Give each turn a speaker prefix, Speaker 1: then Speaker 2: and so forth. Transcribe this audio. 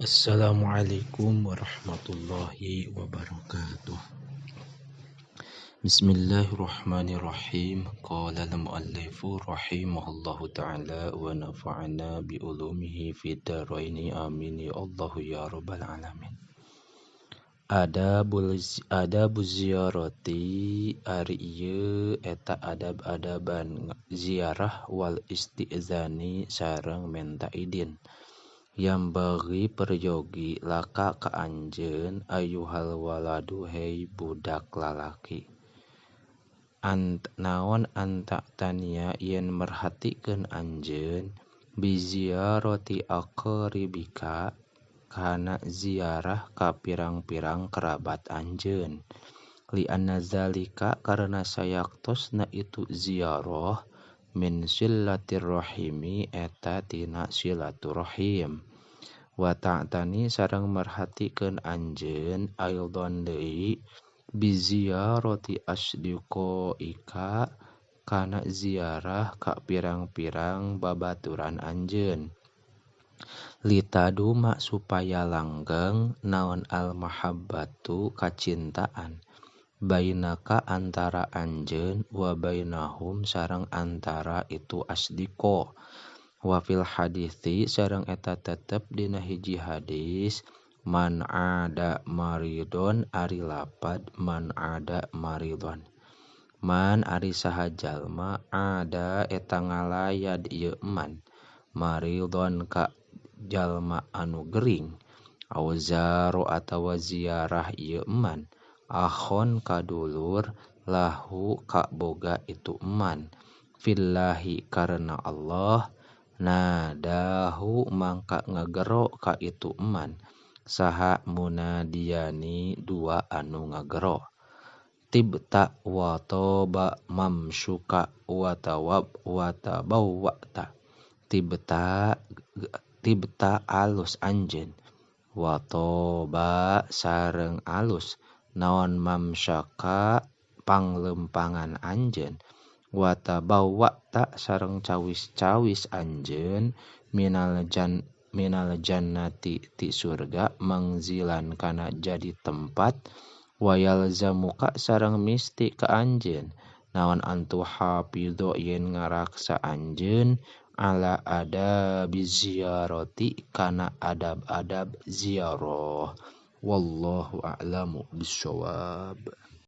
Speaker 1: Assalamualaikum warahmatullahi wabarakatuh. Bismillahirrahmanirrahim. Qala al-muallifu rahimahullahu ta'ala wa nafa'ana bi ulumihi fid dharaini amin ya Allahu ya rabbal alamin. Adabu ziyarati ari ieu eta adab-adaban ziarah wal istizani sareng menta idin. Yambaghi peryogi laka ka anjeun ayuhal waladu hei budak lalaki. Naon anta tania yen merhatikeun anjeun biziarati aqribika kana ziarah ka pirang-pirang kerabat anjeun. Li anna zalika karena sayaktosna itu ziarah min silatirrahimi eta tina silaturahim. Wa ta'tani sareng merhatikeun anjeun aidon deui biziarati asdiqaika kana ziarah ka pirang-pirang babaturan anjeun. Litaduma supaya langgeng naon al mahabbatu kacintaan bainaka antara anjeun wa bainahum sareng antara itu asdiqo. Wa fil hadithi sareng eta tetep dina hiji hadis man ada maridon ari lapad man ada maridon. Man ari saha jalma ada eta ngalayad ieu man maridon ka jalma anu gering au zaro atawa ziarah ieu man akhon kadulur lahu kaboga itu eman fillahi karena Allah nadahu mangka ngagero ka itu eman saha munadiani dua anu ngagero tibta wa toba mamsyuka wa tawab wa tabawwata tibta alus anjeun wa toba sareng alus naon mamsyaka panglempangan anjeun wa tabawwata sareng cawis-cawis anjeun minal jannati ti surga mangzilan kana jadi tempat wa yalzamuka sareng misti ka anjeun naon antu hafidho yen ngaraksa anjeun ala adabi ziyarati kana adab-adab ziarah. Wallahu a'lamu bissawab.